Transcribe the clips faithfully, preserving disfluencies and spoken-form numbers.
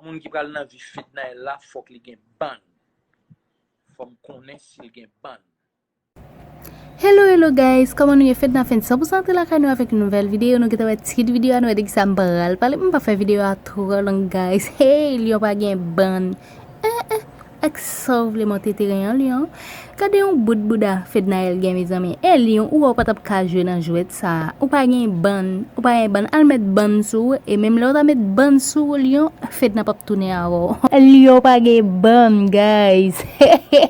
Moun ki pral nan vi Fednaelle la, fòk li gen bann. Fò m konnen si l gen bann. Hello, hello guys, kòman nou ye? Fedna Fenn san pou san antre lakay nou avèk yon nouvèl videyo. Nou gentan wè tit videyo a, nou wè de kisa m pral pale. M pa fè videyo a twò long, guys. Hey, Lyon pa gen bann. Eh, eh, ak sa w vle monte teren an, Lyon? Gade yon bout bouda Fednaelle gen, mezanmi. E Lyon, ou wè w pa t ap ka jwe nan jwèt sa a. Ou pa gen bann, ou pa gen bann. Al met bann sou ou, e menm lè w ta met bann sou ou, Lyon, Fedna p ap tounen avè w. Lyon pa gen bann, guys.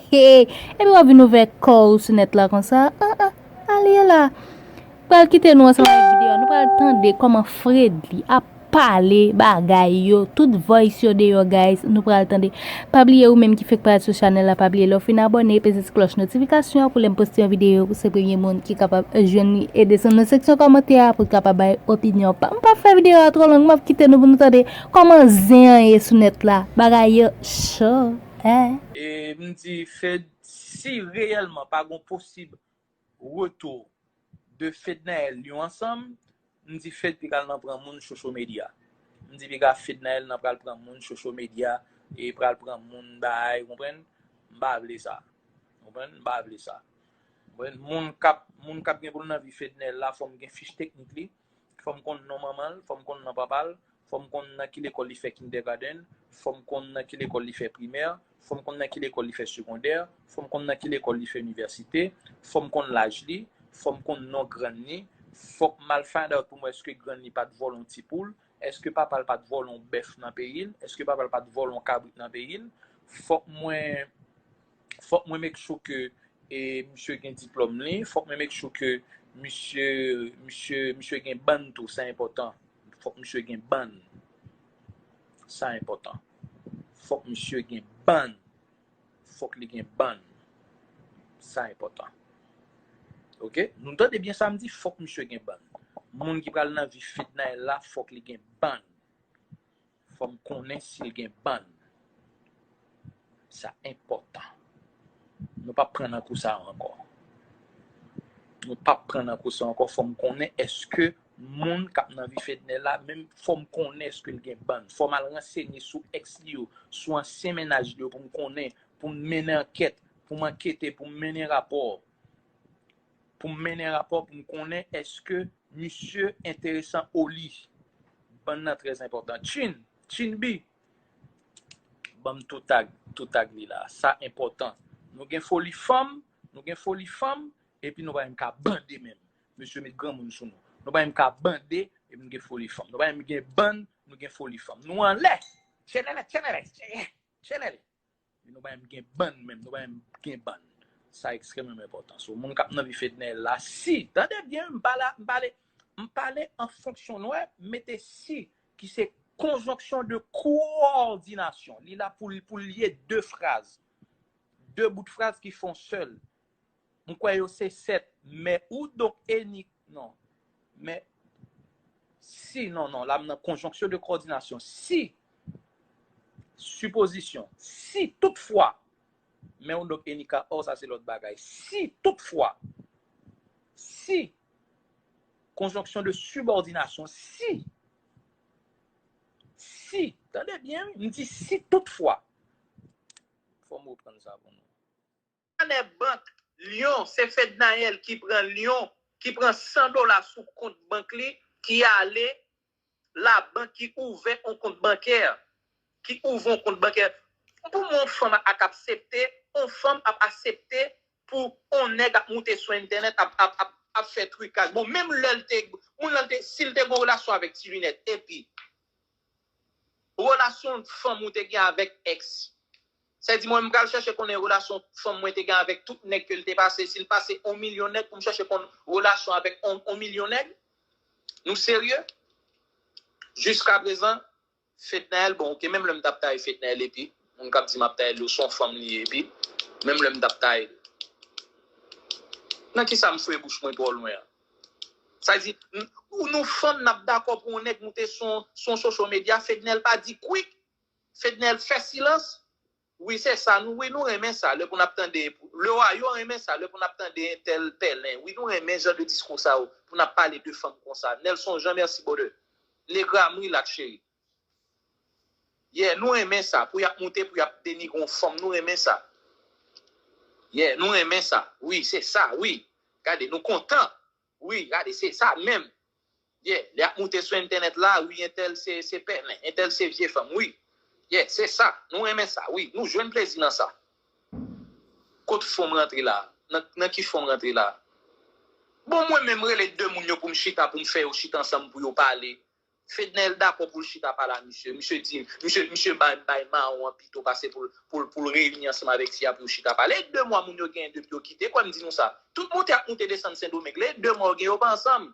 Epi w ap vin ouvè kò w sou nèt la konsa. Ah, ah, ale la. Pral kite nou ansanm avèk videyo a. Nou pral tande kòman Fredly ap pale bagay yo. Tout voice yo deyò, guys. Nou pral tande. Pa bliye ou menm ki fèk parèt sou chanèl la, pa bliye lè w fin abòne, peze ti klòch notifikasyon an pou lè m poste yon videyo, ou se premye moun ki kapab jwenn li. E desann nan seksyon kòmantè a pou w kapab bay opinyon pa. M p ap fè videyo a twò long, m ap kite nou pou nou tande kòman zen an ye sou nèt la. Bagay yo cho, eh. E m di Fed, si reyèlman pa gon posib retou de Fednaelle Lyon ansanm, m di Fed pi ka al nan pran moun social media. M di pi ka Fednaelle nan pral pran moun social media e pral pran moun bay, konprann? M pa vle sa. Konprann? M pa vle sa. Konprann? Moun k ap moun k ap gen pou l nan vi Fednaelle la, fò m gen fich teknik li, fò m konn non manman l, fò m konn non papa l, fò m konn nan ki lekòl li fè kindergarten, fò m konn nan ki lekòl li fè primè, fò m konn nan ki lekòl li fè segondè, fò m konn nan ki lekòl li fè inivèsite, fò m konn laj li, fò m konn non grann li, fòk m al find out pou m wè èske grann li pa t vòlè yon ti poul, èske papa l pa t vòlè yon bèf nan peyi l, èske papa l pa t vòlè yon kabrit nan peyi l, fòk mwen fòk mwen make sure ke e, misye gen diplòm li, fòk mwen make sure ke misye misye misye gen bann tou, sa enpòtan. Fòk misye gen bann. Sa enpòtan. Fòk misye gen bann. Fòk li gen bann. Sa enpòtan. Oke? Nou tande byen sa m di, fòk misye gen bann. Moun ki pral nan vi Fednaelle la, fòk li gen bann. Fò m konnen si l gen bann. Sa enpòtan. Nou p ap pran nan kou sa a ankò. Nou p ap pran nan kou sa a ankò. Fò m konnen èske moun k ap nan vi Fednaelle la, menm fò m konnen èske l gen bann. Fò m al ransenye sou ex li yo, sou ansyen mennaj li yo pou m konnen, pou m mennen ankèt, pou m ankete, pou m mennen rapò. Pou m mennen rapò pou m konnen èske misye enteresan oli. Bann nan trè enpòtan. Chin, Chin B, ban m tou tag, tou tag li la. Sa enpòtan. Nou gen foli fanm, nou gen foli fanm, epi nou pa menm ka bande menm. Mesye met granmoun sou nou. Nou pa menm ka bande, epi nou gen foli fanm. Nou pa menm gen bann, nou gen foli fanm. Nou anlè. Tchelele, tchelele, tchelele. Epi nou pa menm gen bann menm, nou pa menm gen bann. Sa ekstrèmman enpòtan. So, moun k ap nan vi Fednaelle la, si, tande byen, m pale, m pale, m pale an fonksyon, nou wè, m mete si, ki se conjonction de coordination. Li la pou, pou lye de fraz. De bout fraz ki fè yon sèl. M kwè yo se sèt. Mais ou donc Enik, non. Men, si, non, non, la m nan conjonction de coordination. Si, supposition, si toutfwa, men ou donc Enika, oh, sa se lòt bagay. Si toutfwa, si, conjonction de subordination, si, si, tande byen, wi, m di si toutfwa. Fò m reprann sa pou nou. Nan bank Lyon, se Fednaelle ki pran Lyon, ki pran san dola sou kont bank li, ki ale labank, ki ouvè yon kont bankè, ki ouvè yon kont bankè. Pou mwen, yon fanm ap aksepte, yon fanm ap aksepte pou yon nèg ap moute sou entènèt, ap, ap, ap, ap fè trikaj. Bon, menm lè l te, moun lan te, si l te gen yon relasyon avèk Ti Linèt, epi relasyon fanm ou te gen avèk ex. Sa di mwen, m pral chèche konnen relasyon fanm mwen te gen avèk tout nèg ke l te pase. Si l pase yon milyon nèg, pou m chèche konn relasyon avèk yon, yon milyon nèg? Nou serye? Jiskaprezan, Fednaelle, bon, ok, menm lè m t ap taye Fednaelle epi, moun k ap di m ap taye l yo, se yon fanm li ye epi, menm lè m t ap taye l. Nan kisa m fouye bouch mwen twò lwen an? Sa di, n-, ou nou fanm n ap dakò pou yon nèg moute sou, sou social media, Fednaelle pa di kwik, Fednaelle fè silans. Wi, se sa, nou, wi, nou renmen sa, lè pou n ap tande, le wa yo renmen sa, lè pou n ap tande entèl pèlen, wi, nou renmen jan de diskou sa yo, pou n ap pale de fanm konsa. Nelson Jean, merci brother. Negra, m rilaks, cheri. Yeah, nou renmen sa. Pou y ap moute, pou y ap denigre yon fanm, nou renmen sa. Yeah, nou renmen sa. Wi, se sa, wi. Gade, nou kontan. Wi, gade, se sa menm. Yeah, lè y ap moute sou entènèt la, wi, entèl se, se pèlen, entèl se vye fanm, wi. Yeah, se sa. Nou renmen sa, wi. Nou jwenn plezi nan sa. Kot fon m rantre la? Nan, nan ki fon m rantre la? Bon, mwen menm rele de moun yo pou m chita, pou m fè yo chita ansanm pou yo pale. Fednaelle dakò pou l chita pale a misye. Misye di, misye, misye bay, bay mawon an pito pase pou l, pou l, pou l reyini ansanm avèk fi a pou yo chita pale. E de mwa moun yo genyen depi yo kite, kwè m di nou sa. Tout moute ap moute desann Sendomeng. E de mwa yo gen yo pa ansanm.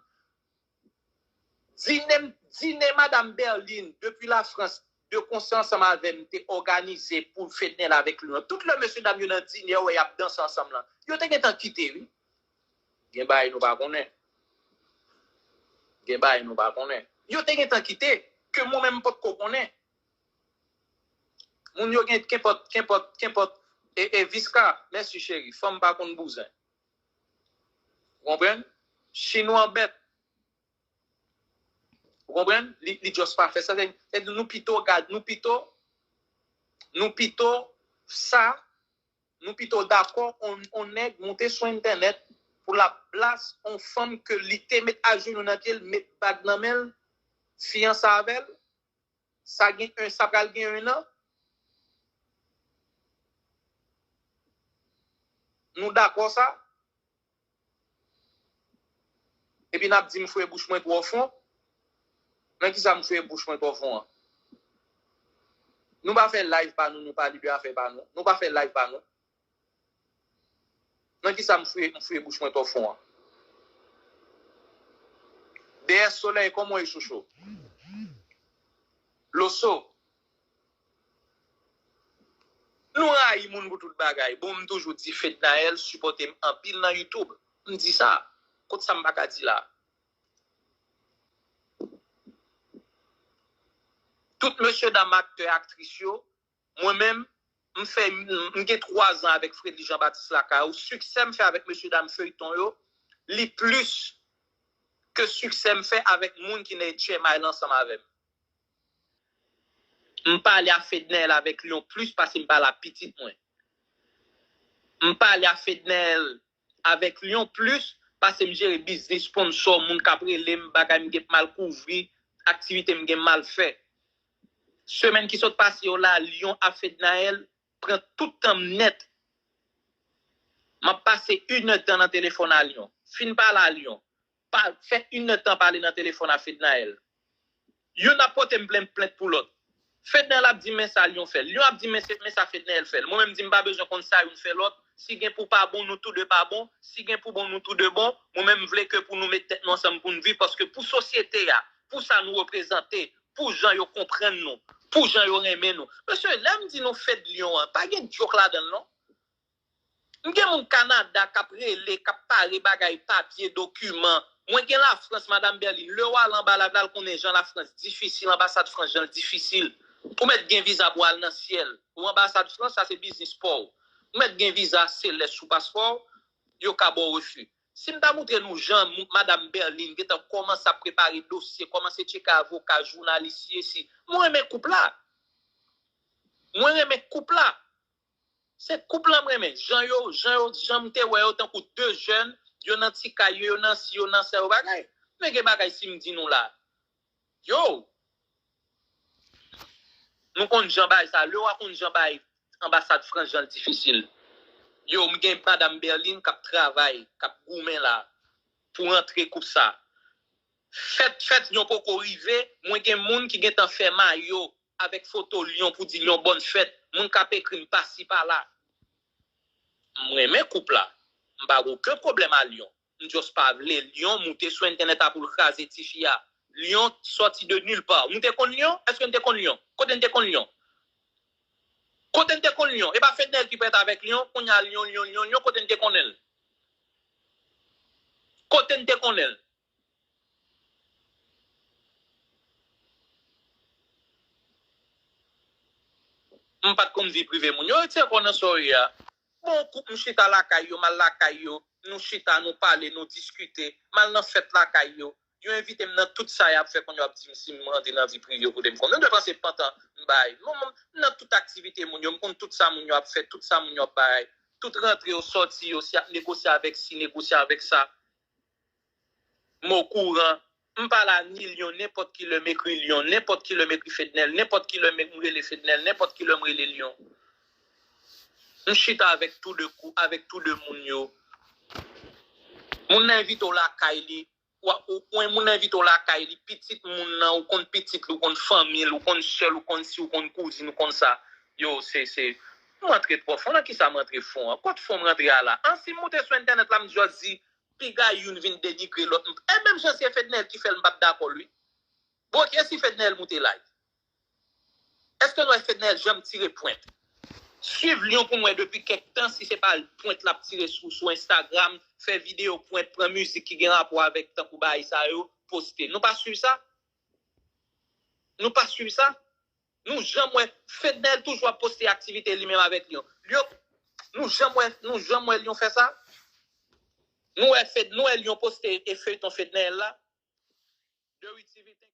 Dine, dine Madam Berline, depi Lafrans, de konsè ansanm avè m te òganize pou Fednaelle avèk Lion. Tout lè mesye dam yo nan dine, ou wè y ap danse ansanm lan. Yo te gentan kite, wi. Gen bagay nou pa konnen. Gen bagay nou pa konnen. Yo te gentan kite, ke mwen menm m potko konnen. Moun yo gen kenpòt, kenpòt, kenpòt. E, e Visca, mèsi cheri, fanm pa konn bouzen. Ou konprann? Chinwa bèt. Ou konprann? Li, li just pa fè sa. Se, se nou pito gad, nou pito, nou pito sa, nou pito dakò on, on nèg moute sou entènèt pou l ap blas on fanm ke li te met ajenou nan pye l, met bag nan men l, fiyanse avè l. Sa gen en, sa pral gen en an. Nou dakò sa? Epi n ap di m fouye bouch mwen twò fon. Nan kisa m fouye bouch mwen twò fon an? Nou pa fè live pa nou, nou pale de afè pa nou. Nou pa fè live pa nou. Nan kisa m fouye, m fouye bouch mwen twò fon an? Dèyè solèy, kòman w ye, chouchou? Loso, nou rayi moun pou tout bagay. Bon, m toujou di Fednaelle sipòte m anpil nan YouTube. M di sa. Kot sa m pa ka di la? Tout mesye dam aktè, aktris yo, mwen menm, m fè, m gen twa zan avèk Fredly Jean Baptiste lakay ou. Siksè m fè avèk mesye dam feyton yo, li plis ke siksè m fè avèk moun ki nan H M I la ansanm avè m. M pale a Fednaelle avèk Lion plis pase m pale a pitit mwen. M pale a Fednaelle avèk Lion plis pase m jere biznis, sponsò, moun k ap rele m, bagay m gen mal kouvri, aktivite m gen mal fè. Semèn ki sot pase yo la, Lion a Fednaelle pran tout tan m nèt. M ap pase inèdtan nan telefòn a Lion. Fin pale a Lion, pa, fè inèdtan pale nan telefòn a Fednaelle. Youn ap pote m plent, plent pou lòt. Fednaelle ap di men sa Lion fè l. Lion ap di men se, men sa Fednaelle fè l. Mwen menm di m pa bezwen konn sa youn fè lòt. Si gen pou pa bon, nou tou de pa bon. Si gen pou bon, nou tou de bon. Mwen menm m vle ke pou nou met tèt nou ansanm pou n viv, paske pou sosyete a, pou sa nou reprezante, pou jan yo konprann nou, pou jan yo renmen nou. Mesye, lè m di nou Fed Lion an, pa gen djòk ladan l non. M gen moun Kanada k ap rele, k ap pare bagay, papye, dokiman. Mwen gen Lafrans, Madanm Berline. Lè w al anba la, l al konnen jan Lafrans difisil, anbasad Frans jan l difisil. Ou mèt gen viza pou al nan syèl. Ou anbasad Frans, sa se biznis pa w. Ou mèt gen viza selès sou paspò w, yo ka ba w refi. Si m ta montre nou jan mou- Madanm Berline gentan kòmanse ap prepare dosye, kòmanse tcheke avoka, jounalis, si e si. Mwen renmen koup la. Mwen renmen koup la. Se koup lan m renmen. Jan yo, jan yo, jan m te wè yo tankou de jèn, yo nan ti kay yo, yo nan si, yo nan sa, yo bagay. Men gen bagay si m di nou la. Yo! Nou konn jan bagay sa, lè w a konn jan bagay anbasad Frans jan l difisil. Yo, m gen Madanm Berline k ap travay, k ap goumen la pou rantre koup sa. Fèt, fèt Lion poko rive, mwen gen moun ki gentan fè mayo avèk foto Lion pou di Lion bòn fèt. Moun k ap ekri m pasi pala. M renmen koup la. M pa gen okenn pwoblèm a Lion. M just pa vle Lion moute sou entènèt la pou l kraze tifi a. Lion sòti de nulle part. Nou te konn Lion? Èske n te konn Lion? Kote n te konn Lion? Kote n te konn Lion? E pa Fednaelle ki prèt avèk Lion? Kounye a Lion, Lion, Lion, Lion, kote n te konnen l? Kote n te konnen l? M pa t konn vi prive moun. Yo retire kò nan sa w ye a. Bon, koup m chita lakay yo, m al lakay yo, nou chita, nou pale, nou diskite, m al nan fèt lakay yo. Yo envite m nan tout sa y ap fè, kounye a y ap di m si m rantre nan vi prive yo kote m konn. Nou dwe panse pantan m bay. Mwen, mwen, m nan tout aktivite moun yo, m konn tout sa moun yo ap fè, tout sa moun yo ap bay. Tout rantre yo, sòti yo, si y ap negosye avèk si, negosye avèk sa. M okouran. M pale a ni Lyon, nenpòt ki lè m ekri Lyon, nenpòt ki lè m ekri Fednel, nenpòt ki lè m rele Fednel, nenpòt ki lè m rele Lyon. M chita avèk tou de kou, avèk tou de moun yo. Moun nan envite w lakay li, w a- ou- ou- moun nan envite w lakay li, pitit moun nan, ou konn pitit li, ou konn fanmi l, ou konn sè l, ou konn si, ou konn kouzin, ou konn sa. Yo, se, se, m antre twò fon. Nan kisa m antre fon an? Kot fon m rantre a la? An, si m moute sou entènèt la, m jis di, piga youn vin denigre lòt. E menm jan se Fednel ki fè l, m p ap dakò l, wi. Bon, ok, e si Fednel moute live? Èske nou wè Fednel janm tire pwent? Swiv Lyon pou n wè depi kèk tan si se pa pwent l ap tire sou, sou Instagram, fè videyo pwent, pran mizik ki gen rapò avèk tankou bagay sa yo, poste. Nou pa swiv sa? Nou pa swiv sa? Nou janm wè Fednel toujou ap poste aktivite li menm avèk Lyon. Lyon, nou janm wè, nou janm wè Lyon fè sa? Nou wè Fed, nou wè Lyon poste e feyton Fednel la? De Witty Vite.